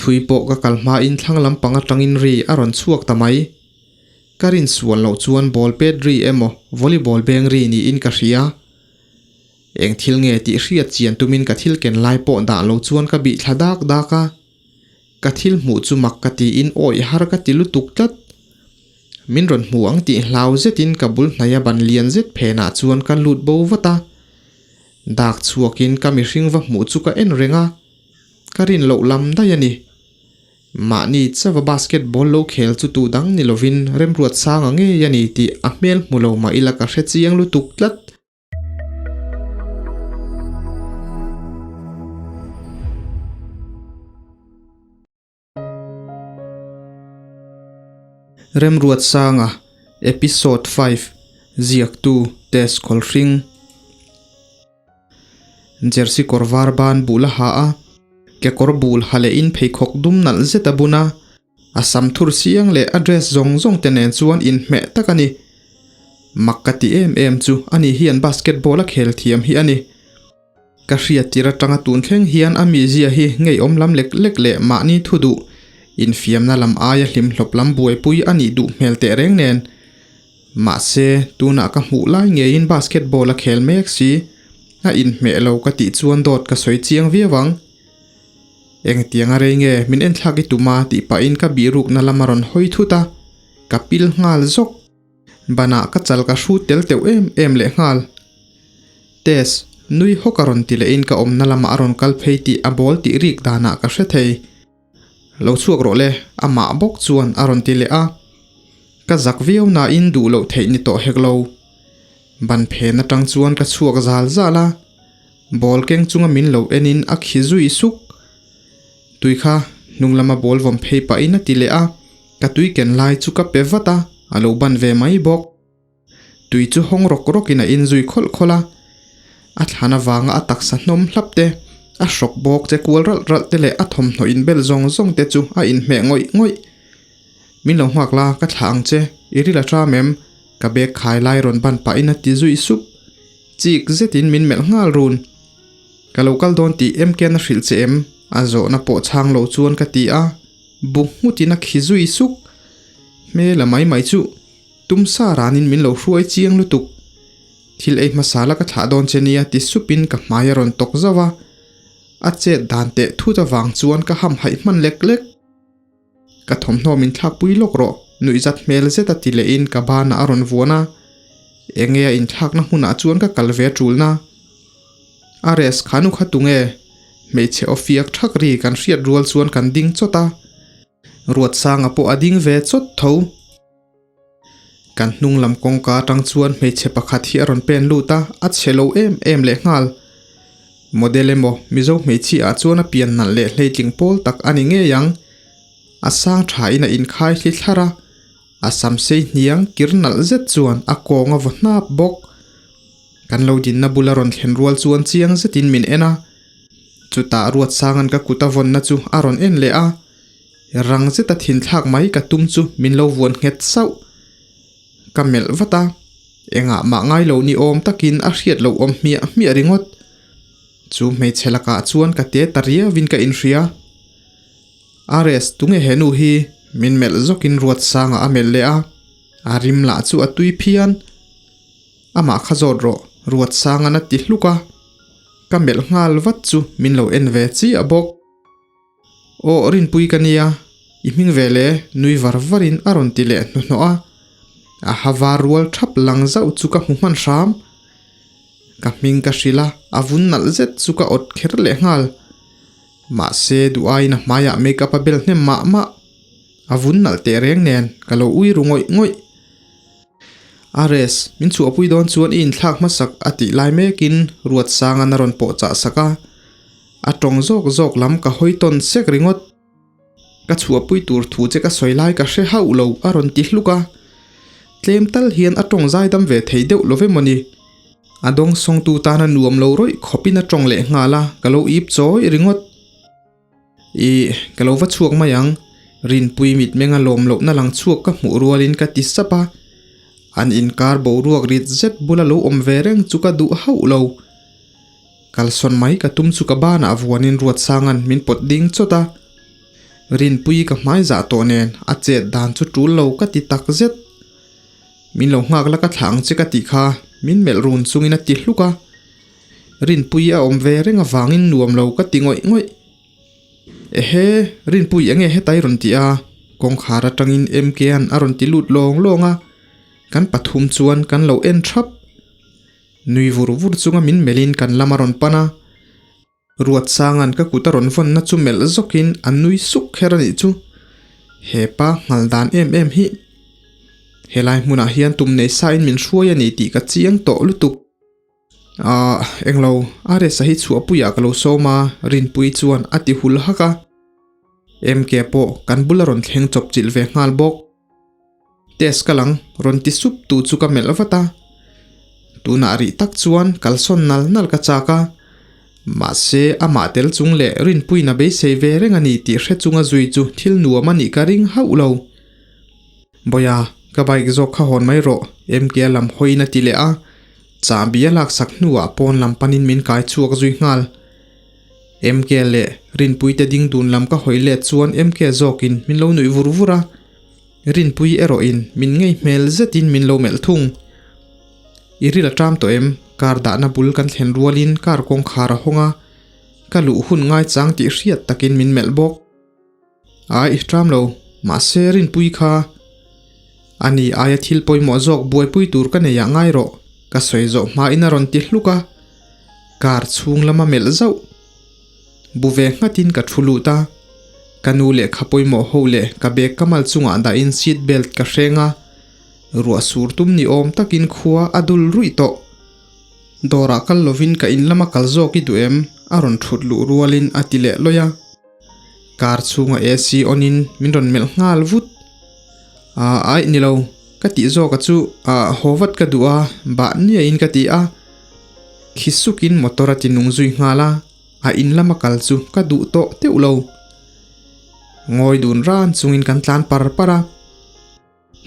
Thui pawh ka kal hmain thlang lampang atangin ri a rawn chhuak ta mai. Ka rin sual loh chuan ball pet ri emaw volleyball beng ri niin ka hria. Eng thil nge tih hriat chian tumin ka thil ken lai pawh dah lo chuan ka bih thla dak dak a. Ka thil hmuh chu mak ka tiin awih har ka ti lutuk tlat. Min rawn hmu ang tih hlau zetin ka bul hnaia ban lian zet phenah chuan ka lut bo vat a. Dak chhuakin ka mihring va hmuh chu ka en reng a, ka rin loh lam daih a ni. Mahni chauha basketball lo khel chu tu dang ni lovin Remruatsanga ngei a ni tih a hmel hmu lo mah ila ka hre chiang lutuk tlat. Remruatsanga, Episode 5, Ziaktu, Tess Khawlhring. Jersey kawr var ban bul a ha a, kekawr bul ha lehin pheikhawk dum nalh zet a bun a, a sam thur siang leh a dress zawng zawng te nen chuan inhmeh tak a ni. Mak ka ti em em chu ani hian basketball a khel thiam hi a ni. Ka hriat tir atanga tun thleng hian a mizia hi ngeiawm lam lek lek leh mahni thu duh, infiamna lam aia hlimhlawp lam buaipui a nih duh hmel teh reng nen. Mahse, tunah ka hmuh lai ngeiin basketball a khel mek si, a inhmeh lo ka tih chuan dawt ka sawi chiang viau ang. Engtiang a rei nge min enthlak i tum a tih pahin ka bihrukna lam a rawn hawi thut a, ka pil nghal zawk. Banah ka chal ka hru tel teuh em em leh nghal. Tess, nui hawk a rawn ti lehin ka awmna lamah a rawn kal phei tih a bawl tih rik danah ka hre thei. Lo chhuak rawh le, amah bawk chuan a rawn ti leh a. Ka zak viau nain duh loh theih ni tawh hek lo. Ban phen atang chuan ka chhuak zal zal a. Bawl keng chunga min lo enin a khi zui suk. Tui kha hnung lama bawl vawm phei pahin a ti leh a. Ka tui ken lai chu ka pe vat a, a lo ban ve mai bawk. Tui chu hawng rawk rawkin a inzui khawlh khawlh a. A thlan avanga a taksa hnawm hlap te, a hrawk bawk che kual ralh ralh te leh a thawmhnaw inbel zawng zawng te chu a inhmeh ngawih ngawih. Min lo nghak la, ka thlah ang che, i ril a ṭam em? Ka bag khai lai rawn ban pahin a ti zui sup. Chik zetin min melh nghal run. Ka lo kal dawn tih em kian a hrilh che em? A zawhna pawh chhang lo chuan ka ti a, bu nghutin a khi zui suk. Hmela mai mai chu tumsa ranin min lo hruai chiang lutuk. Thil ei hmasa la ka thlah dawn che nia ti supin ka hmai a rawn tawk zauh a. A chet dan teh thut avang chuan ka hamhaih hman lek lek. Ka thawmhnaw min thlakpui lawk rawh, nuihzat hmel zet a ti lehin ka banah a rawn vuan a. Enge a inthlakna hmunah chuan ka kal ve a ṭulna. A res kha nu kha tunge? Hmeichhe aw fiak ṭhak ri kan hriat rual chuan kan ding chawt a. Ruatsanga pawh a ding ve chawt tho. Kan hnung lam kawngka atang chuan hmeichhe pakhat hi a rawn pen lut a, a chhe lo em em leh nghal. Model emaw Mizo hmeichhia ah chuan a pian nalh leh hleitling pawl tak a ni ngei ang. A sang tha in a inkhai hli thlar a, a sam sei hniang kir nalh zet chuan a kawng a vaw hnap bawk. Kan lo dinna bula rawn thlen rual chuan chiang zetin min en a, chutah Ruatsanga'n ka kut a vawnna chu a rawn en leh a. Rang zeta thinthlak mai ka tum chu min lo vuan nghet sauh. Ka melh vat a, engah mah ngai lo ni awm takin a hriat loh awm hmiah hmiah ringawt. Chu hmeichhe lakah chuan ka te ta riauin ka inhria. Ares, tunge he nu hi? Min melh zawkin Ruatsanga a melh leh a, a rim lah chu a tui phian. Amah kha zawt rawh, Ruatsanga'n a ti hluk a. Ka melh nghal vat chu min lo en ve chiah bawk. Aw Rinpui ka nia, i hming ve le, nui var varin a rawn ti leh hnuhnawh a. A ha var rual thap lang zauh chu ka hmu hman hram. Ka hming ka hrilh a, a vun nalh zet chu ka awt kher leh nghal. Mahse duh aiin a hmaiah makeup a bel hnem mah mah. A vun nalh teh reng nen ka lo ui ru ngawih ngawih. Ares, min chhuahpui dawn chuan i inthlak hmasak a tih lai mekin Ruatsanga'n a rawn pawhchah sak a. A tawng zawk zawk lam ka hawi tawn sek ringawt. Ka chhuahpui tur thu che ka sawi lai ka hre hauh lo a rawn ti hluk a. Tlem tal hian a tawng zaidam ve thei deuh lo ve mawni. A dawng sawngtu tana nuam lo rawih khawpin a tawng leh nghal a, ka lo ip chawi ringawt. Ih, ka lo va chhuak mai ang. Rinpui mitmenga lawm lohna lang chhuak ka hmuh rualin ka ti sap a. An inkar boruak rit zet bula lo awm ve reng chu ka duh hauh lo. Kalsawn mai ka tum chu ka banah vuanin Ruatsanga'n min pawt ding chawt a. Rinpuii ka hmai zah tawh nen a chet dan chu tul lo ka ti tak zet. Min lo nghak la ka thlah ang che ka tih kha min melh run chungin a ti hluk a. Rinpuii a awm ve reng avangin nuam lo ka ti ngawih ngawih. Ehe, Rinpuii enge hetai rawn ti a, kawngkhar atangin MK-a'n a rawn ti lut lawng lawng a, kan pathum chuan kan lo en thap. Nui vur vur chunga min melhin kan lam a rawn pan a. Ruatsanga'n ka kut a rawn vawnna chu melh zawkin a nui suk kher a nih chu. He pa nghal dan em em hi. Helai hmunah hian tum nei sain min hruai a ni tih ka chiang tawh lutuk. Ahh, englo, Aresa hi chhuahpuiah ka lo sawm a, Rinpuii chuan a ti hul hak a. MK pawh kan bula rawn thleng chawp chilh ve nghal bawk. Test ka lang, rawn ti sup tu chu ka melh vat a. Tunah rih tak chuan kalsawn nal nal ka chak a. Mahse, amah tel chung leh Rinpuiin a beisei ve reng a ni tih hre chunga zui chu thil nuam a nih ka ring hauh lo. Bawia, ka bike zawk kha hawn mai rawh, MK lam hawiin a ti leh a. Chahbi a laksak hnuah pawn lam panin min kai chhuak zui nghal. MK leh Rinpuite ding dun lam ka hawi let chuan MK zawkin min lo nuih vur vur a. Rinpui erawhin min ngei hmel zetin min lo melh thung. I ril a ṭam tawh em? Car dahna bul kan thlen rualin car kawngkhar a hawng a, ka luh hun ngaichang tih hriat takin min melh bawk. Ai, ṭam lo. Mahse, Rinpui kha a ni aia thil pawimawh zawk buaipui tur ka nei ah ngai rawh, ka sawi zawh hmain a rawn ti hluk a. Car chhung lama melh zauh. Bu ve nghatin ka thu lut a. Ka nu lehkha pawimawh ho leh ka bag ka mal chungah dahin seat belt ka hreng a. Ruah sur tum ni awm takin khua a dul ruih tawh. Dawrah kal lovin ka in lama kal zawk i duh em? A rawn thut luh rualin a ti leh lawih a. Car chhunga AC on in min rawn melh nghal vut. Aah aih ni lo, ka tih zawk a chu aah haw vat ka duh a, bah niahin ka ti a. Khi sukin motor a ti nung zui nghal a, a in lama kal chu ka duh tawh teuh lo. Ngawi dun ran chungin kan tlan par par a.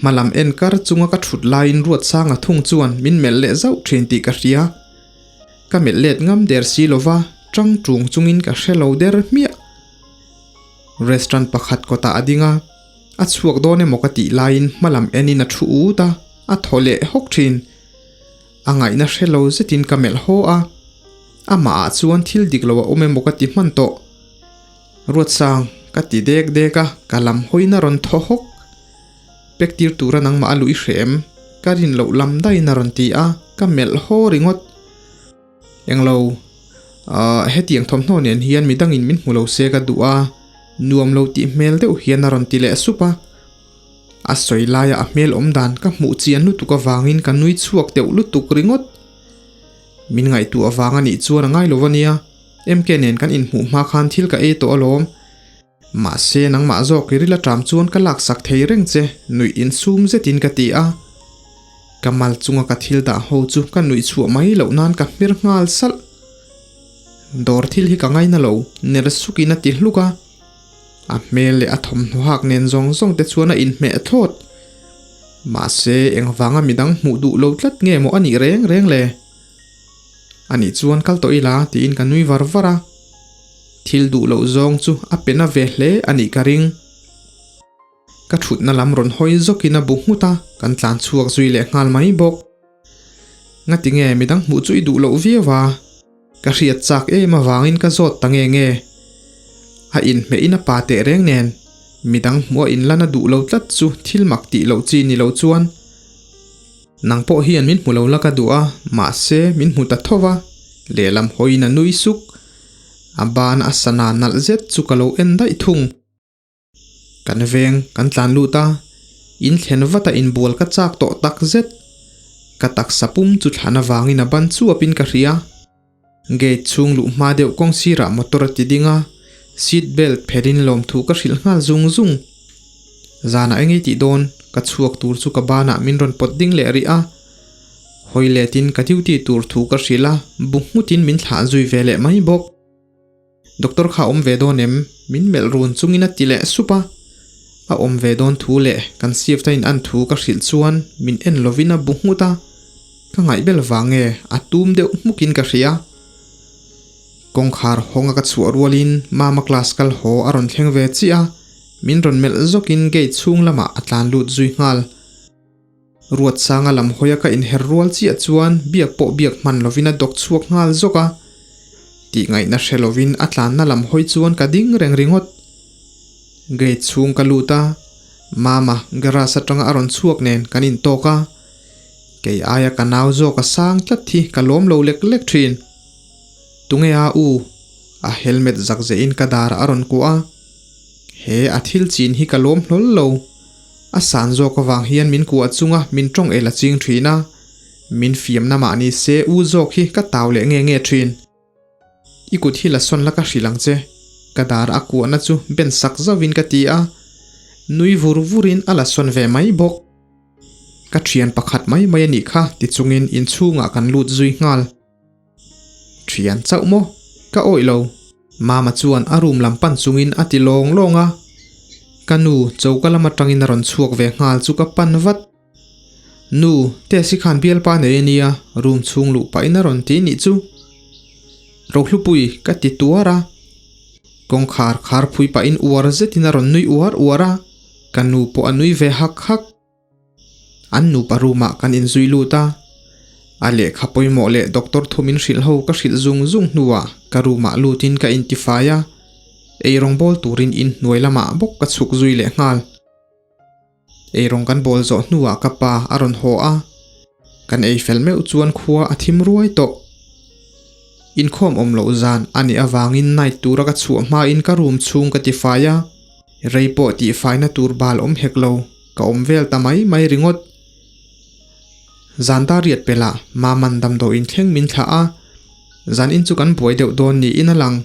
Hmalam en kar chunga ka thut laiin Ruatsanga thung chuan min melh leh zauh thin tih ka hria. Ka melh let ngam der si lova, tang tung chungin ka hre lo der hmiah. Restaurant pakhat kawtah a ding a, a chhuak dawn emaw ka tih laiin hmalam enin a thu ut a, a thaw leh hawk thin. A ngaihna hre lo zetin ka melh haw a, amahah chuan thil dik lo a awm emaw ka ti hman tawh. Ruatsang, ka ti dek dek a, ka lam hawiin a rawn thaw hawk. Pek tir tura nangmah a luh i hreh em? Ka rin loh lam daiin a rawn ti a, ka melh haw ringawt. Englo, ahh, hetiang thawmhnaw nen hian midangin min hmu lo se ka duh a, nuam lo tih hmel deuh hian a rawn ti leh sup a. A sawi laia a hmel awm dan ka hmuh chian lutuk avangin ka nui chhuak deuh lutuk ringawt. Min ngaihtuah avang a nih chuan a ngai lo a nia. MK nen kan inhmuh hma khan thil ka ei tawh alawm. Mahse nangmah zawk i ril aṭam chuan ka laksak thei reng che, nuih insum zetin ka ti a. Ka mal chunga ka thil dah ho chu ka nuih chhuah mai loh nan ka hmer nghal salh. Dawr thil hi ka ngaina lo, ner sukin a ti hluk a. A hmel leh a thawmhnaw hak nen zawng zawng te chuan a inhmeh thlawt. Mahse engvanga midang hmuh duh lo tlat nge maw a nih reng reng le? A nih chuan kal tawh ila tiin ka nui var var a. Thil duh loh zawng chu a pe na ve hle a nih ka ring. Ka thutna lam rawn hawi zawkin a bu nghut a, kan tlan chhuak zui leh nghal mai bawk. Ngati nge midang hmuh chu i duh loh viau a? Ka hriat chak em avangin ka zawt ta nge nge. A inhmeh in a pa teh reng nen, midang hmuh a inlan a duh lo tlat chu thil mak tih loh chi ni lo chuan. Nang pawh hian min hmu lo la ka duh a, mahse min hmu ta tho va, lehlam hawiin a nui suk. A ban a sana nalh zet chu ka lo en daih thung. Kan veng kan tlan lut a, in thlen vata inbual ka chak tawh tak zet. Ka taksa pum chu thlan avangin a ban chuapin ka hria. Gate chhung luh hma deuh kawng sirah motor a ti ding a, seat belt phelhin lawmthu ka hrilh nghal zung zung. Zanah eng ei tih dawn, ka chhuak tur chu ka banah min rawn pawt ding leh rih a. Hawi letin ka duty tur thu ka hrilh a, bu nghutin min thlah zui ve leh mai bawk. Doctor kha a awm ve dawn em? Min melh run chungin a ti leh sup a. A awm ve dawn thu leh kan shift a in an thu ka hrilh chuan min en lovin a bu nghut a. Ka ngaih bel vang nge a tum deuh hmukin ka hria. Kawngkhar hawnga ka chhuah rualin Mama class kal haw a rawn thleng ve chiah a. Min rawn melh zawkin gate chhung lamah a tlan lut zui nghal. Ruatsanga lam hawia ka inher rual chiah chuan biak pawh biak hman lovin a dawk chhuak nghal zawk a. Tih ngaihna hre lovin a tlanna lam hawi chuan ka ding reng ringawt. Gate chhung ka lut a, Mama garage atanga a rawn chhuak nen kan intawk a. Kei aia ka nau zawk a sang tlat hi ka lawm lo lek lek thin. Tunge a u? A helmet zak zehin ka darah a rawn kuah a. He a thil chin hi ka lawm hlawl lo. A san zawk avang hian min kuah chunga min tawng el a ching thin a, min fiamna mah ni se u zawk hi ka tau leh nge nge thin. I kut hi la sawn la ka hrilh ang che, ka dar a kuahna chu ben sak zauhin ka ti a, nui vur vurin a la sawn ve mai bawk. Ka thian pakhat mai mai a nih kha ti chungin inchhungah kan lut zui nghal. Thian chauh maw? Ka awih lo. Mama chuan a room lam pan chungin a ti lawng lawng a. Ka nu choka lam atangin a rawn chhuak ve nghal chu ka pan vat. Nu, Tess-i khan bialpa nei a nia, room chhung luh pahin a rawn ti nih chu. Rohlupui, ka ti tuar a. Kawngkhar khar phui pahin uar zetin a rawn nui uar uar a. Ka nu pawh a nui ve hak hak. An nupa room ah kan inzui lut a, a lehkha pawimawh leh doctor thu min hrilh ho ka hrilh zung zung hnuah ka room ah lutin ka intifai a, eirawng bawl turin inhnuai lamah bawk ka chhuk zui leh nghal. Eirawng kan bawl zawh hnuah ka pa a rawn haw a, kan ei fel meuh chuan khua a thim ruai tawh. Inkhawm awm loh zan a nih avangin night tura ka chhuah hmain ka room chhung ka tifai a, rei pawh tihfaina tur bal awm hek lo. Ka awm vel ta mai mai ringawt. Zan dar riat pelh ah Maman damdawiin thleng min thlah a, zan in chu kan buai deuh dawn niin a lang.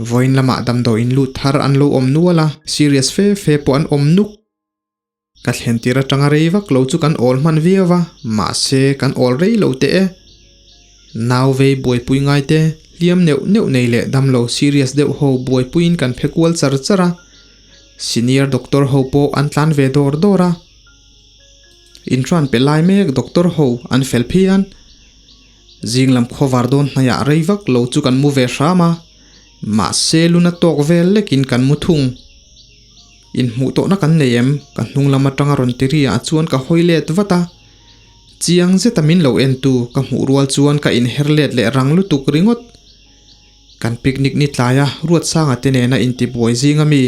Vawiin lamah damdawiin lut thar an lo awm nual a, serious fe fe pawh an awm nuk. Ka thlen tir atanga rei vak lo chu kan awl hman viau va, mahse kan awl rei lo teh e. Nau vei buaipui ngai te, hliam neuh neuh nei leh damlo serious deuh ho buaipuiin kan phe kual char char a. Senior doctor ho pawh an tlan ve dawr dawr a, intran pe lai mek doctor ho an fel phian. Zing lam khawvar dawn hnaiah rei vak lo chu kan mu ve hram a, mahse luna tawk vel lekin kan mu thung. Inhmuh tawhna kan nei em? Ka hnung lam atanga rawn ti ri ah chuan ka hawi let vat a, chiang zeta min lo en tu ka hmuh rual chuan ka inher let leh rang lutuk ringawt. Kan picnic ni tlaia Ruatsanga te nena intibuai zing ami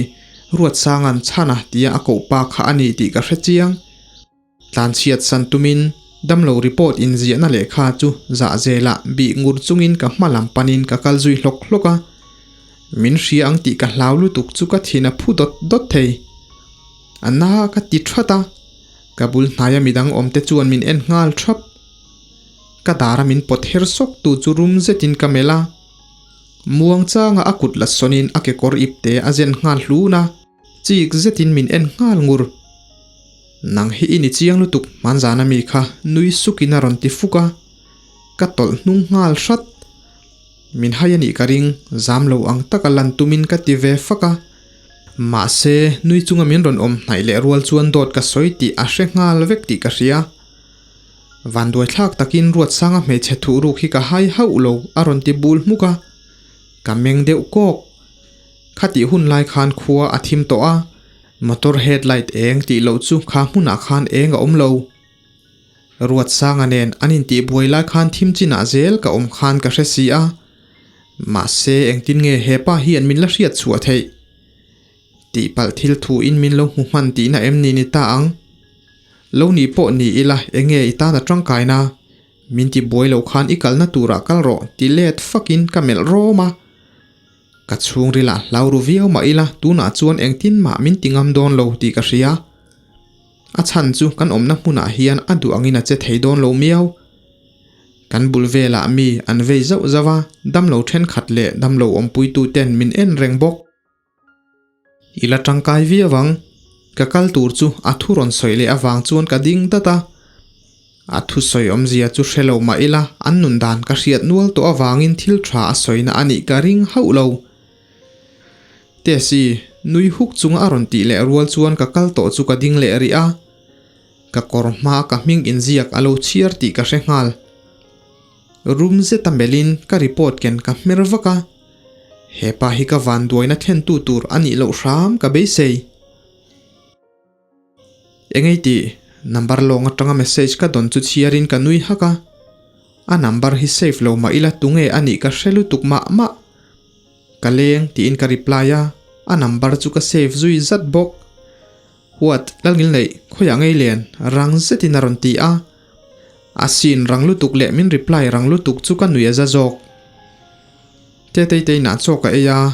Ruatsanga'n chhana tia a koh pa kha a ni tih ka hre chiang. Tlanchhiat san tumin damlo report inziahna lehkha chu zah zelah bih ngur chungin ka hma lam panin ka kal zui hlawk hlawk a. Min hria ang tih ka hlau lutuk chu ka thin a phu dawt dawt thei. A na ka ti that a, ka bul hnaia midang awmte chuan min en nghal thap. Ka dara min pawt her sawk tu chu rum zetin ka melh a, muang changa a kut la sawnin a kekawr ipte a zen nghal hlun a, chik zetin min en nghal ngur. Nang hi i ni chiang lutuk hmanzana mi kha nui sukin a rawn ti fuk a, ka tawlh hnung nghal hrat. Min hai a nih ka ring, zam lo ang taka lan tumin ka ti ve fak a, mahse nui chunga min rawn awm hnaih leh rual chuan dawt ka sawi tih a hre nghal vek tih ka hria. Vanduai thlak takin Ruatsanga hmeichhe thuh ruk hi ka hai hauh lo a rawn ti bul hmuk a, ka meng deuh kawk. Khatih hun lai khan khua a thim tawh a, motor headlight eng tih loh chu kha hmunah khan eng a awm lo. Ruatsanga nen an intihbuai lai khan thim chinah zel ka awm khan ka hre si a, mahse engtin nge hepa hian min la hriat chhuah theih? Tihpalh thil thu in min lo hmu hman tihna em ni ni ta ang? Lo nih pawh ni ila enge i tan a tangkaina? Min ti buai lo khan i kalna turah kal rawh ti let fakin ka melh rawm a. Ka chhungril ah hlau ru viau mah ila tunah chuan engtin mah min ti ngam dawn lo tih ka hria. A chhan chu kan awmna hmunah hian a duh angin a che thei dawn lo miau. Kan bul velah mi an vei zauh zauh a, damlo thenkhat leh damlo awmpuitu ten min en reng bawk. I la tangkai viau ang. Ka kal tur chu a thu rawn sawi leh avang chuan ka ding dat a. A thusawi awmzia chu hre lo mah ila an nun dan ka hriat nual tawh avangin thil tha a sawina a nih ka ring hauh lo. Tesi, nui huk chunga a rawn tih leh rual chuan ka kal tawh chu ka ding leh rih a. Ka kawr hmaa ka hming inziak a lo chhiar tih ka hre nghal. Rum zeta melhin ka report ken ka hmer vak a. Hepa hi ka vanduaina thlentu tur a nih loh hram ka beisei. Engei tih number lawng atanga message ka dawn chu chhiarin ka nui hak a. A number hi save lo mah ila tunge a nih ka hre lutuk mah mah. Ka leng tiin ka reply a, a number chu ka save zui zat bawk. What, Lalngilneih, khawiah ngei len? Rang zetin a rawn ti a. A scene rang lutuk leh min reply rang lutuk chu ka nui a za zawk. Teteiteinah chaw ka ei a,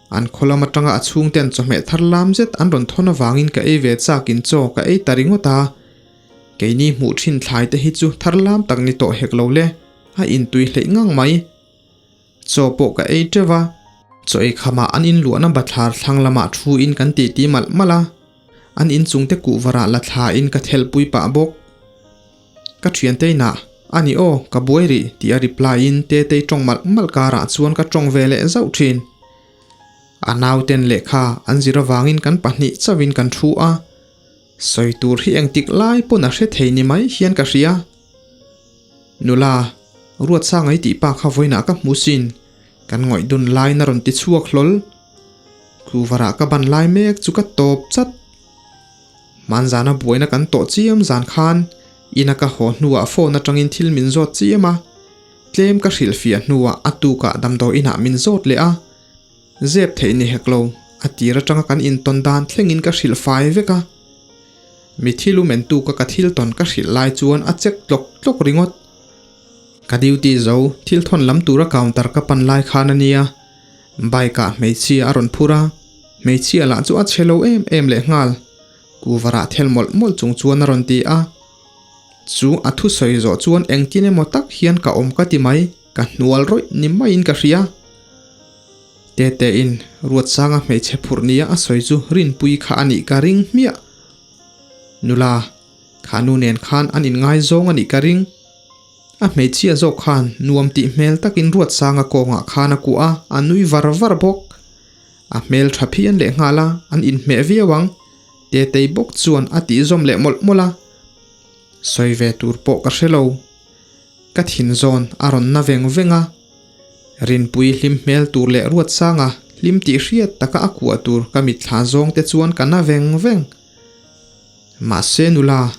an khaw lam atanga a chhungten chawhmeh thar lam zet an rawn thawn avangin ka ei ve chakin chaw ka ei ta ringawt a. Keini hmuh thin thlai te hi chu thar lam tak ni tawh hek lo le, a intui hleih ngang mai. Chaw pawh ka ei teuh a, chaw ei khamah an inluahna bathlar thlang lamah thu in kan titi malh malh a, an inchung te kuhvarah la thla in ka thelpui pah bawk. Ka thiante inah, A ni aw, ka buai rih, tih a reply in Tetei tawng malh malh karah chuan ka tawng ve leh zauh thin. A nauten lehkha an zir avangin kan pahnih chauhin kan thu a, sawi tur hi engtik lai pawn a hre thei ni mai hian ka hria. Nula, Ruatsangai tih pa kha vawiinah ka hmu sin, kan ngawih dun laiin a rawn ti chhuak hlawl. Kuvarah ka ban lai mek chu ka tawp chat. Hmanzana buaina kan tawh chiam zan khan ina ka haw hnuah phone atangin thil min zawt chiam a, tlem ka hrilhfiah hnuah a tukah damdawi inah min zawt leh a, zep theih ni hek lo, a tir atanga kan intawn dan thlengin ka hrilh fai vek a. Mi thil um entu ka ka thil tawn ka hrilh lai chuan a check tlawk tlawk ringawt. Ka duty zo, thil thawn lam tura counter ka pan lai khan a nia. Bike ah hmeichhia a rawn phur a, hmeichhia lah chu a chhe lo em em leh nghal. Kuvarah thel mawlh mawlh chung chuan a rawn ti a. Chu a thusawi zawh chuan engtin emaw tak hian ka awm ka ti mai, ka hnual rawih ni maiin ka hria. Tetein Ruatsanga hmeichhe phurh nia a sawi chu Rinpui kha a nih ka ring hmiah. Nula, kha nu nen khan an inngaizawng a nih ka ring. A hmeichhia zawk khan nuam tih hmel takin Ruatsanga kawngah khan a kuah a, a nui var var bawk. A hmel tha phian leh nghal a, an inhmeh viau ang. Tetei bawk chuan a tih zawm leh mawlh mawlh a. Sawi ve tur pawh ka hre lo. Ka thin zawn a rawn na veng veng a. Rinpui hlim hmel tur leh Ruatsanga hlim tih hriat taka a kuah tur ka mitthla zawng te chuan ka na veng veng. Mahse nula,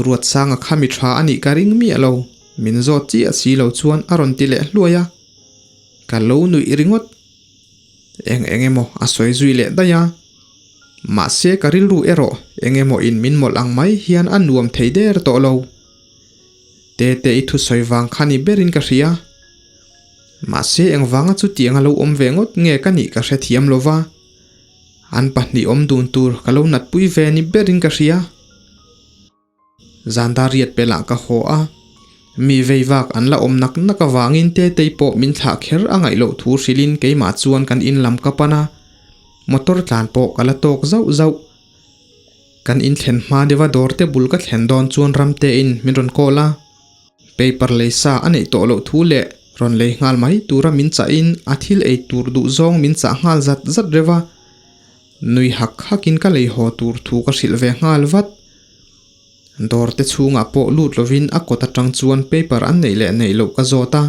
Ruatsanga kha mi tha a nih ka ring miah lo, min zawt chiah si lo chuan a rawn ti leh hluai a. Ka lo nuih ringawt. Eng eng emaw a sawi zui leh daih a. Mahse ka rilru erawh eng emaw in min mawlh ang mai hian a nuam thei der tawh lo. Tete i thusawi vang kha ni berin ka hria. Mahse engvanga chutiang a lo awm ve ngawt nge ka nih ka hrethiam lo va. An pahnih awm dun tur ka lo natpui ve ni berin ka hria. Zan dar riat pelah ka haw a, mi vei vak an la awm nak nak avangin Tetei pawh min thlah kher a ngaih loh thu hrilhin keimah chuan kan in lam ka pan a, motor tlan pawh ka la tawk zauh zauh. Kan inthlen hma deuha dawr te bul ka thlen dawn chuan Ramtein min rawn call a, paper lei sa a neih tawh loh thu leh rawn lei nghal mai tura min chahin a thil ei tur duh zawng min chah nghal zat zat reuh a, nui hak hakin ka lei haw tur thu ka hrilh ve nghal vat. Dawr te chhungah pawh lut lovin a kawt atang chuan paper an neih leh neih loh ka zawt a.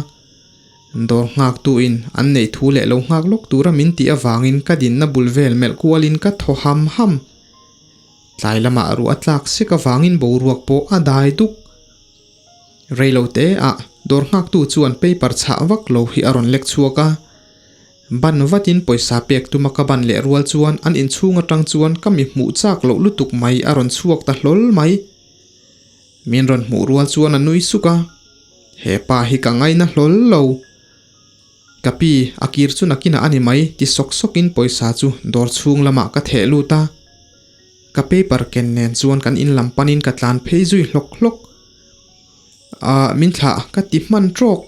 Dawr nghaktuin an neih thu leh lo nghak lawk tura min tih avangin ka dinna bul vel melh kualin ka thaw ham ham. Tlai lamah ruah a tlak sek avangin boruak pawh a dai duk. Rei lo te ah dawr nghaktu chuan paper chhah vak lo hi a rawn lek chhuak a. Ban vatin pawisa pek tuma ka ban leh rual chuan an inchhung atang chuan ka mi hmuh chak loh lutuk mai a rawn chhuak ta hlawl mai. Min rawn hmuh rual chuan a nui suk a, He pa hi ka ngaina hlawl lo. Ka pi, a kir chu nakinah a ni mai ti sawk sawkin pawisa chu dawr chhung lamah ka theh lut a. Ka paper ken nen chuan kan in lam panin ka tlan phei zui hlawk hlawk. Ahh, min thlah ka ti hman trawk.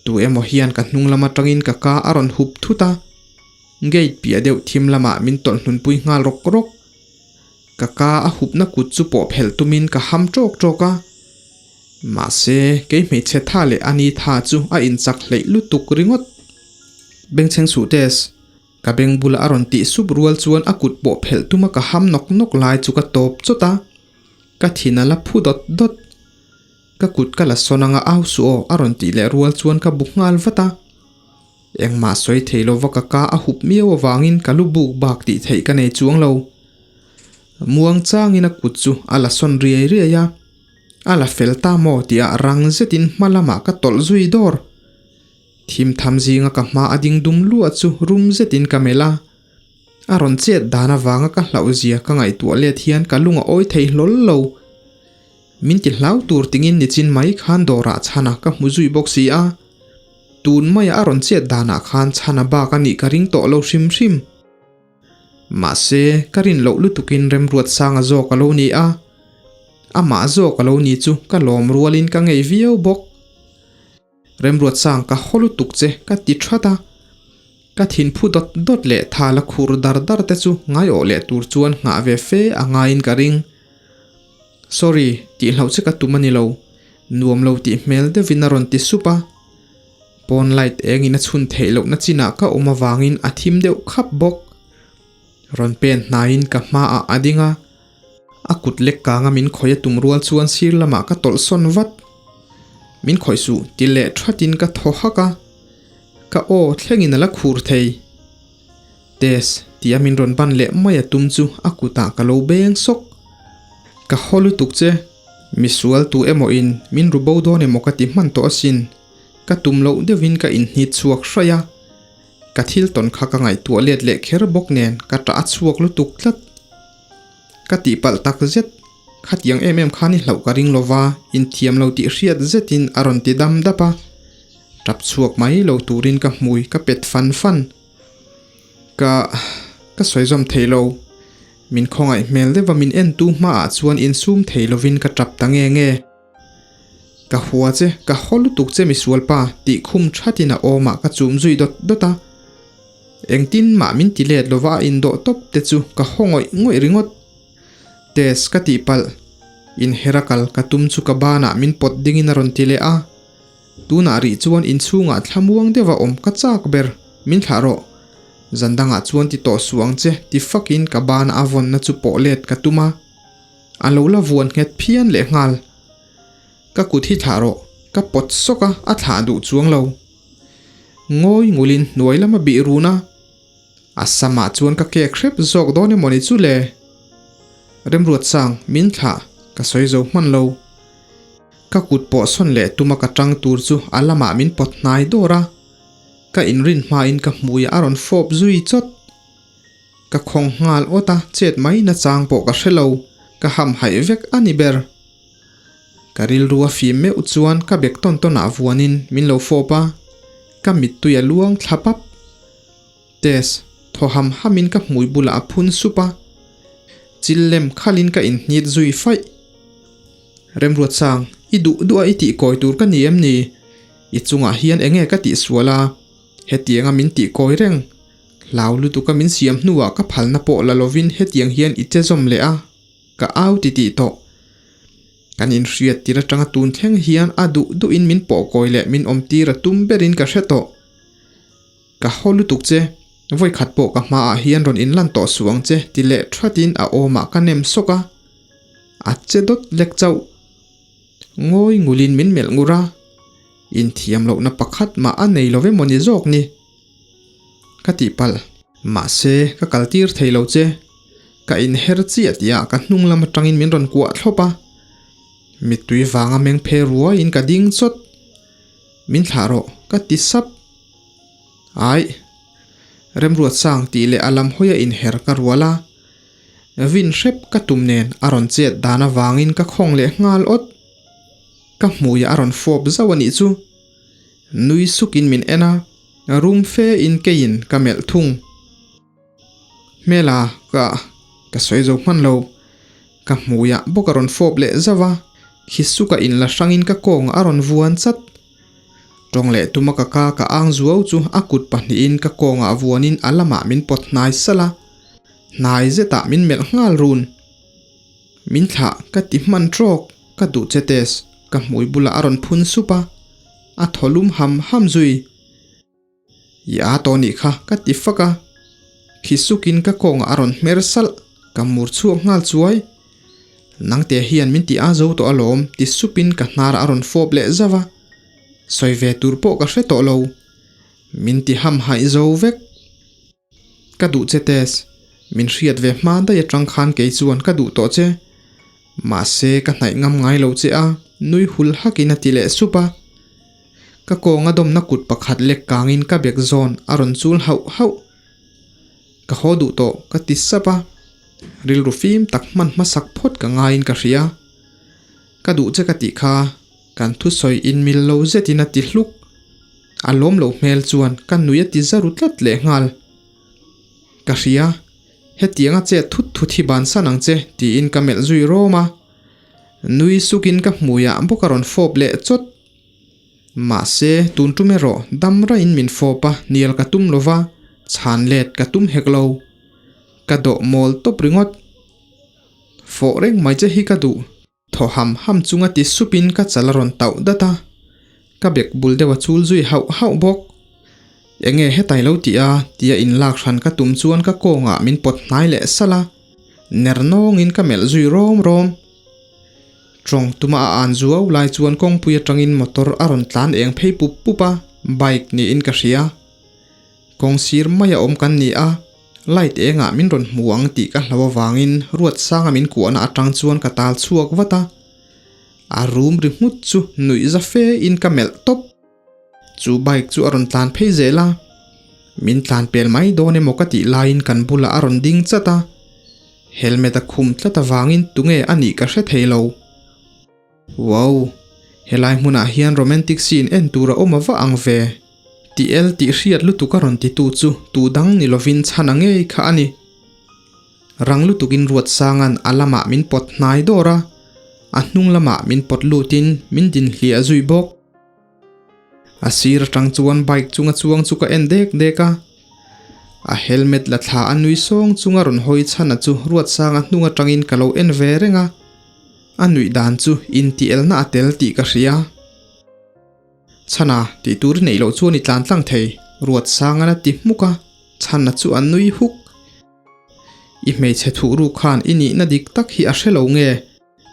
Tu emaw hian ka hnung lam atangin ka ka a rawn hup thut a, gate piah deuh thim lamah min tawlh hnunpui nghal rawk rawk. Ka ka a hupna kut chu pawh phelh tumin ka ham tawk tawk a, mahse kei hmeichhe tha leh a ni tha chu a inchak hleih lutuk ringawt. Bengchheng suh test, ka beng bula a rawn tih sup rual chuan a kut pawh phelh tuma ka ham nawk nawk lai chu ka tawp chawt a, ka thin a la phu dawt dawt. Ka kut ka la sawn anga au suh aw a rawn tih leh rual chuan ka bu nghal vat a. Engmah sawi thei lova ka ka a hup miau avangin ka lu buk bak tih theih ka nei chuang lo. Muang changin a kut chu a la sawn riai riai a, a la fel ta maw tih ah rang zetin hma lamah ka tawlh zui dawr. Thim tham zinga ka hma a ding dum luah chu rum zetin ka melh a, a rawn chet dan avanga ka hlauh zia ka ngaihtuah let hian ka lung a awi thei hlawl lo. Min ti hlau tur tingin nichin mai khan dawrah chhana ka hmu zui bawk si a, tun maia a rawn chet danah khan chhana bak a nih ka ring tawh lo hrim hrim. Mahse, ka rin loh lutukin Remruatsanga zawk a lo ni a, amah zawk a lo ni chu ka lawm rualin ka ngei viau bawk. Remruatsang ka haw lutuk che ka ti that a, ka thinphu dawt dawt leh thal a khur dar dar te chu ngaiawh leh tur chuan nghah ve fe a ngaiin ka ring. Sorry, tih hlauh che ka tum a ni lo, nuam lo tih hmel deuhin a rawn ti sup a. Pawn light engin a chhun theih lohna chinah ka awm avangin a thim deuh khap bawk. Rawn pen hnaiin ka hmaah a ding a, a kut lek kanga min khawih a tum rual chuan sir lamah ka tawlh sawn vat. Min khawih suh ti leh thatin ka thaw hak a, ka aw thlengin a la khur thei. Tess tia min rawn ban leh mai a tum chu a kutah ka lo beng sawk. Ka haw lutuk che, misual tu emaw in min ru bo dawn emaw ka ti hman tawh asin. Ka tum loh deuhin ka inhnit chhuak hraih a, ka thil tawn kha ka ngaihtuah let leh kher bawk nen ka tah a chhuak lutuk tlat. Ka tihpalh tak zet, khatiang em em khan i hlauh ka ring lova, inthiam lo tih hriat zetin a rawn ti dam dap a, tap chhuak mai lo turin ka hmui ka pet fan fan. Ka, ka sawi zawm thei lo. Min khawngaih hmel deuha min entu hmaah chuan insum thei lovin ka tap ta nge nge. Ka hua che, ka haw lutuk che misual pa, tih khum thatin a awmah ka chum zui dawt dawt a. Engtin mah min ti let lova a indawh tawp te chu ka haw ngawih ngawih ringawt. Tess ka tih palh, inher a kal ka tum chu ka banah min pawt dingin a rawn ti leh a. Tunah rih chuan inchhungah thlamuang deuha awm ka chak ber, min thlah rawh. Zan dangah chuan ti tawh suh ang che ti fakin ka bana a vawnna chu pawh let ka tum a. A lo la vuan nghet phian leh nghal. Ka kut hi thlah rawh, ka pawt sawk a, a thlah duh chuang lo. Ngawi ngulin hnuai lama bih run a, a samah chuan ka kek hrep zawk dawn emaw ni chu le? Remruatsang, min thlah, ka sawi zo hman lo. Ka kut pawh sawn leh tuma ka tang tur chu a lamah min pawt hnai dawr a, ka inrin hmain ka hmuiah a rawn fawp zui chawt. Ka khawng nghal awt a, chet mai na chang pawh ka hre lo, ka ham haih vek a ni ber. Ka rilru a fim meuh chuan ka bek tawn tawn ah vuanin min lo fawp a, ka mittui a luang thla pap. Tess, thaw ham hamin ka hmui bulah a phun sup a, chil lem khalin ka inhnit zui faih. Remruatsang, i duh duh a i tih kawi tur ka ni em ni? I chungah hian enge ka tihsual a? Hetianga min tih kawi reng. Hlau lutuka min siam hnuah ka phalna pawh la lovin hetiang hian i che zawm leh a, ka au ti tih tawh. Kan inhriat tir atanga tun thleng hian a duh duhin min pawh kawi leh min awm tir a tum berin ka hre tawh. Ka haw lutuk che, vawikhat pawh ka hmaah hian rawn inlan tawh suh ang che ti leh thatin a awmah ka nem sawk a, a che dawt lek chauh. Ngawi ngulin min melh ngur a, inthiam lohna pakhat mah a nei lo emaw ni zawk ni. Ka tihpalh. Mahse, ka kaltir thei lo che. Ka inher chiah tihah ka hnung lam atangin min rawn kuah thlawp a. Mittui vanga meng phe ruaiin ka ding chawt. Min thlah rawh, ka ti sap. Aih. Remruatsang tih leh a lam hawi a inher ka rual a. Vin hrep ka tum nen a rawn chet dan avangin ka khawng leh nghal awt. Ka hmuiah a rawn fawp zauh a nih chu. Nui sukin min en a, rum fe in keiin ka melh thung. Hmela, ka, ka sawi zo hman lo. Ka hmuiah bawk a rawn fawp leh zauh a, khi suka in la hrangin ka kawngah a rawn vuan chat. Tawng leh tuma ka ka ka ang zuau chu a kut pahnihin ka kawngah vuanin a lamah min pawt hnai salh a, hnai zetah min melh nghal run. Min thlah ka ti hman trawk, ka duh che Tess, ka hmui bulah a rawn phun sup a, a thaw lum ham ham zui. I a tawh nih kha ka ti fak a, khi sukin ka kawngah a rawn hmer salh, ka mur chhuak nghal chuai. Nangte hian min ti a zo tawh alawm ti supin ka hnar a rawn fawp leh zauh a, sawi ve tur pawh ka hre tawh lo, min ti ham haih zo vek. Ka duh che Tess. Min hriat ve hma daih atang khan kei chuan ka duh tawh che. Mahse ka hnaih ngam ngai lo che a, nui hul hakin a ti leh sup a. Ka kawnga dawmna kut pakhat lek kangin ka bek zawn a rawn chul hauh hauh. Ka haw duh tawh ka ti sap a, rilru fim tak hman hmasak phawt ka ngaiin ka hria. Ka duh che ka tih kha kan thusawi inmil lo zetin a ti hluk. A lawm loh hmel chuan ka nui a ti za ru tlat lehnghal. Ka hria, hetianga chet thut thut hi bansan ang che tiin ka melh zui rawm a. Nui sukin ka hmuiah bawk a rawn fawp leh chawt. Mahse, tun tum erawh dam raiin min fawp a, hnial ka tum lo va, chhan let ka tum hek lo. Ka dawh mawl tawp ringawt. Fawh reng mai che hi ka duh. Thaw ham ham chunga ti supin ka chal a rawn tauh dat a, ka bek bul deuh a chul zui hauh hauh bawk. Enge hetai lo tih a? tia inlak hran ka tum chuan ka kawngah min pawt hnai leh salh a, ner nawngin ka melh zui rawm rawm. Tawng tuma a an zuau lai chuan kawngpui atangin motor a rawn tlan eng phei pup pup a, bike niin ka hria. Kawng sir maia awm kan ni a, light engah min rawn hmu ang tih ka hlau avangin Ruatsanga min kuahna atang chuan ka tal chhuak vat a. A rum ri nghut chu nuih za fe in ka melh tawp. Chu bike chu a rawn tlan phei zel a, min tlan pel mai dawn emaw ka tih laiin kan bulah a rawn ding chat a, helmet a khum tlat avangin tunge a nih ka hre thei lo. Wow! Helai hmunah hian romantic scene en tur a awm a va ang ve! Tih el tih hriat lutuk a rawn titu chu tu dang ni lovin chhan a ngei kha a ni. Rang lutukin Ruatsanga'n a lamah min pawt hnai dawr a, a hnung lamah min pawt lutin min din hliah zui bawk. A sir atang chuan bike chunga chuang chu ka en dek dek a, a helmet la thla a nui sawng chunga rawn hawi chhana chu Ruatsanga hnung atangin ka lo en ve reng a, a nuih dan chu intielna a tel tih ka hria. Chhana tih tur i neih loh chuan i tlan tlang thei, Ruatsanga'n a ti hmuk a, Chhana chu a nui huk. I hmeichhe thuh ruk khan i nihna dik tak hi a hre lo nge?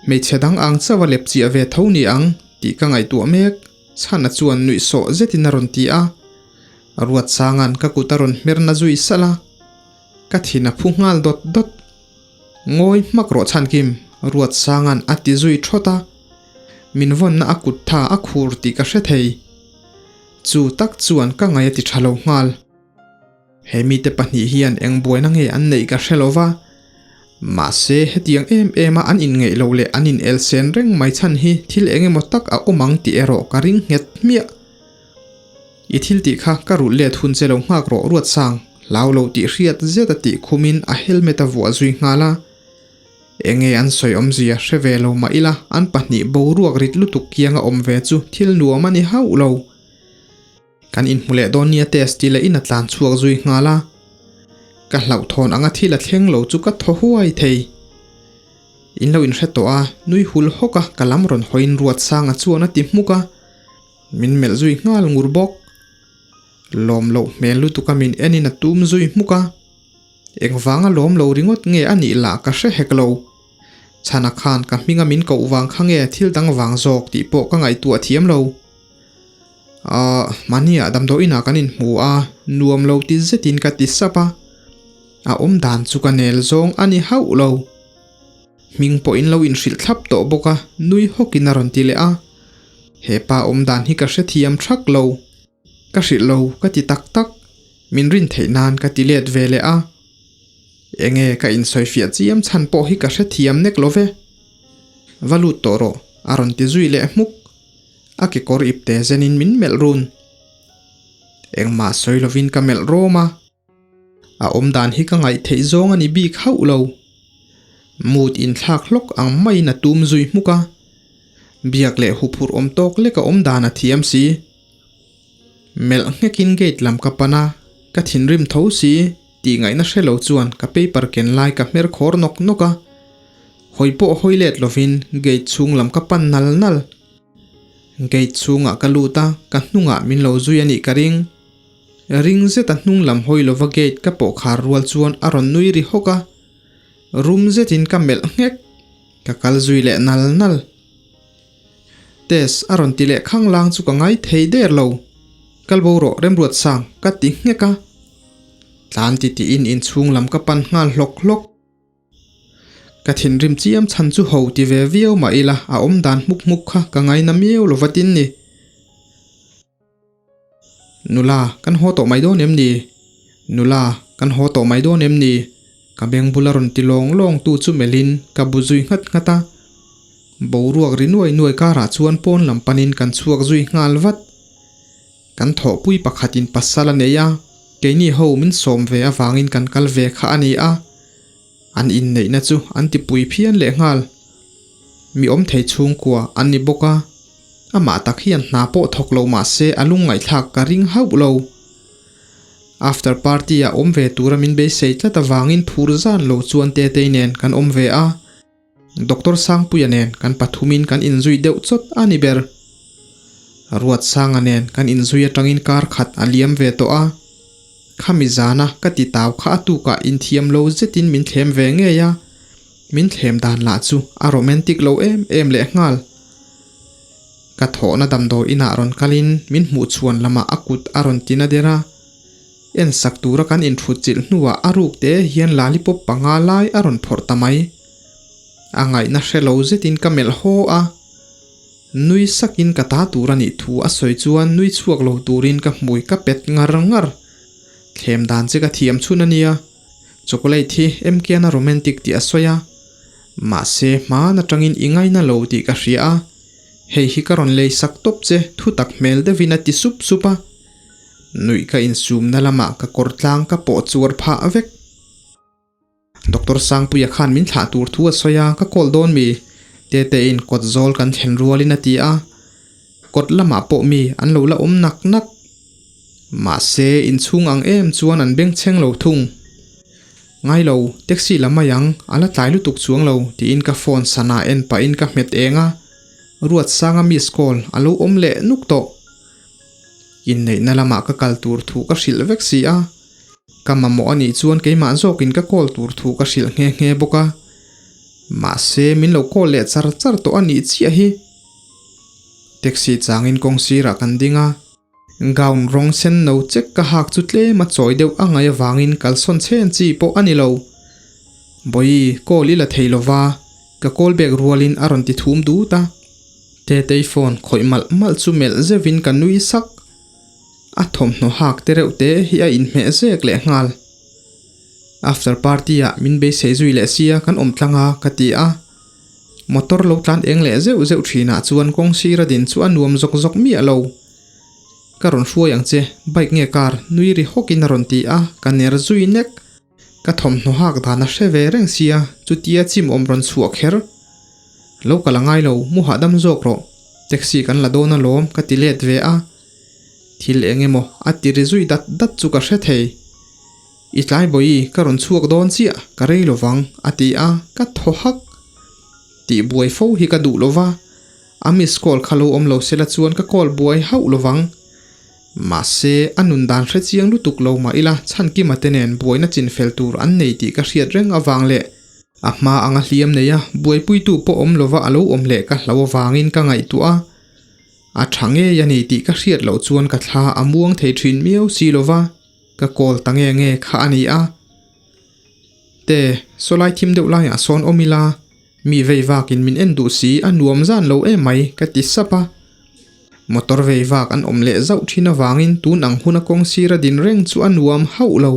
Hmeichhe dang ang chauh a lep chiah ve tho ni ang tih ka ngaihtuah mek, Chhana chuan nuih sawh zetin a rawn ti a. Ruatsanga'n ka kut a rawn hmer na zui salh a, ka thin a phu nghal dawt dawt. Ngawi hmak rawh Chhankim, Ruatsanga'n a ti zui thawt a. Min vawnna a kut tha a khur tih ka hre thei. Chu tak chuan ka ngaih a ti tha lo nghal. He mite pahnih hian eng buaina nge an neih ka hre lo va, mahse hetiang em em a an inngeih loh leh an in elsen reng mai chhan hi thil eng emaw tak a awm ang tih erawh ka ring nghet hmiah. I thil tih kha ka rulh let hun che lo nghak rawh Ruatsang, hlau lo tih hriat zet a tih khumin a helmet a vuah zui nghal a. Enge an sawi awmzia hre ve lo mah ila an pahnih boruak rit lutuk kianga awm ve chu thil nuam a ni hauh lo. Kan inhmu leh dawn nia test tih leh in a tlan chhuak zui nghal a. Ka hlauhthawn anga thil a thleng lo chu ka thaw huai thei. In lo inhre tawh a, nui hul hawk a ka lam rawn hawiin Ruatsanga chuan a ti hmuk a. Min melh zui nghal ngur bawk. Lawm loh hmel lutuk a min en in a tum zui hmuk a. Engvanga lawm lo ringawt nge a nih lah ka hre hek lo. Chhana khan ka hminga min koh vang kha nge thil dang vang zawk tih pawh ka ngaihtuah thiam lo. Ahh, mahniah damdawi inah kan inhmu a, nuam lo ti zetin ka ti sap a. A awm dan chu ka nel zawng a ni hauh lo. Hming pawhin lo inhrilh thlap tawh bawk a, nui hawkin a rawn ti leh a. He pa awm dan hi ka hrethiam thak lo. Ka hrilh lo ka ti tak tak, min rin theih nan ka ti let ve leh a. Enge ka insawifiah chiam chhan pawh hi ka hrethiam nek lo ve. Va lut tawh rawh, a rawn ti zui leh hmuk. A kekawr ipte zenin min melh run. Engmah sawi lovin ka melh rawm a. A awmdan hi ka ngaih theih zawng a ni bik hauh lo. Mood inthlak hlawk ang maiin a tum zui hmuk a. Biak leh huphurh awm tawk lek a awmdan a thiam si. Melh nghekin gate lam ka pan a, ka thinrim tho si tih ngaihna hre lo chuan ka paper ken lai ka hmer khawr nawk nawk a. Hawi pawh hawi let lovin gate chhung lam ka pan nal nal. Gate chhungah ka lut a, ka hnungah min lo zui a nih ka ring. Ring zeta hnung lam hawi lova gate ka pawh khar rual chuan a rawn nui ri hawk a. Rum zetin ka melh nghek. Ka kal zui leh nal nal. Tess a rawn ti leh khanglang chu ka ngai thei der lo. Kal bo rawh Remruatsang ka ti nghek a. Tlan ti tiin inchhung lam ka pan nghal hlawk hlawk. Ka thinrim chiam chhan chu ho ti ve viau mah ila a awm dan hmuk hmuk kha ka ngaina miau lo vatin ni. Nula, kan haw tawh mai dawn em ni? Nula, kan haw tawh mai dawn em ni? Ka beng bula rawn ti lawng lawng tu chu melhin ka bu zui nghat nghat a. Boruak ri nuai nuai karah chuan pawn lam panin kan chhuak zui nghal vat. Kan thawhpui pakhatin pasal a nei a, keini ho min sawm ve avangin kan kal ve kha a ni a. An inneihna chu an tipui phian lehnghal. Mi awm thei chhungkua an ni bawk a, amah tak hian hna pawh thawk lo mah se a lungngaihthlak ka ring hauh lo. After party ah awm ve tura min beisei tlat avangin phur zan lo chuan Tetei nen kan awm ve a. Doctor Sangpuia nen kan pathumin kan inzui deuh chawt a ni ber. Ruatsanga nen kan inzui atangin kar khat a liam ve tawh a. Khami zana ka ti tau kha a tukah inthiam lo zetin min thlem ve ngei a, min thlem dan lah chu a romantic lo em em lehnghal. Ka thawhna damdawi inah rawn kalin min hmuh chhuan lamah a kut a rawn ti na der a. En sak tura kan inthut chilh hnuah a ruk te hian lalipop panga lai a rawn phawrh ta mai. A ngaihna hre lo zetin ka melh haw a. Nui sakin ka ta tur a nih thu a sawi chuan nui chhuak lo turin ka hmui ka pet ngar ngar. Thlem dan che ka thiam chhun a nia. Chocolate hi MK-na romantic tih a sawi a. Mahse hmaan atangin i ngaina lo tih ka hria a. Hei hi ka rawn lei sak tawp che thu tak hmel deuhin a ti sup sup a. Nuih ka insumna lamah ka kawr tlang ka pawh chuar phah vek. Doctor Sangpuia khan min thlah tur thu a sawi a, ka call dawn mi? Tetein kawt zawl kan thlen rualin a ti a. Kawt lamah pawh mi an lo la awm nak nak. Mahse, inchhung ang em chuan an bengchheng lo thung. Ngai lo, taxi la mai ang, a la tlai lutuk chuang lo, tiin ka phone sana en pahin ka hmet eng a. Ruatsanga miss call a lo awm leh nuk tawh. Inneihna lamah ka kal tur thu ka hrilh vek si a. Ka mamawh a nih chuan keimah zawkin ka call tur thu ka hrilh nghe nghe bawk a. Mahse, min lo call leh char char tawh a nih chiah hi. Taxi changin kawng sirah kan ding a. Gown rawng sen no chek ka hak chu tlem a chawi deuh a ngaih avangin kalsawn chhen chi pawh a ni lo. Bawi, call i la thei lova, ka call bek rualin a rawn ti thum dut a. Tetei phone khawih malh malh chu melh zeuhin ka nui sak. A thawmhnaw hak te reuh te hi a inhmeh zek leh nghal. After party ah min beisei zui leh sia kan awm tlang a ka ti a. Motor lo tlan eng leh zeuh zeuh thinah chuan kawng sira din chu a nuam zawk zawk miah lo. Ka rawn hruai ang che, bike nge car nui ri hawkin a rawn ti a, ka ner zui nek. Ka thawmhnaw hak dan a hre ve reng sia, chutia chim awm rawn chhuah kher. Lo kal a ngai lo, mu hahdam zawk rawh. Taxi kan la dawn alawm ka ti let ve a. Thil eng emaw a ti ri zui dat dat chu ka hre thei. I tlai bawi, ka rawn chhuak dawn chiah, ka rei lo vang, a ti a, ka thaw hak. Tih buai fo hi ka duh lo va, a miss call kha lo awm lo sela chuan ka call buai hauh lo vang. Mahse, a nun dan hre chiang lutuk lo mah ila Chhankima te nen buaina chinfel tur an nei tih ka hriat reng avang leh a hma anga hliam nei a buaipuitu pawh awm lova a lo awm leh ka hlo avangin ka ngaihtuah a. A tha ngei a ni tih ka hriat loh chuan ka thla a muang thei thin miau si lova ka call ta nge nge kha a ni a. Te, sawlai thim deuh laiah sawn awm ila, mi vei vakin min en duh si a nuam zan lo em mai ka ti sap a. Motor vei vak an awm leh zauh thin avangin tun ang huna kawng sira din reng chu a nuam hauh lo.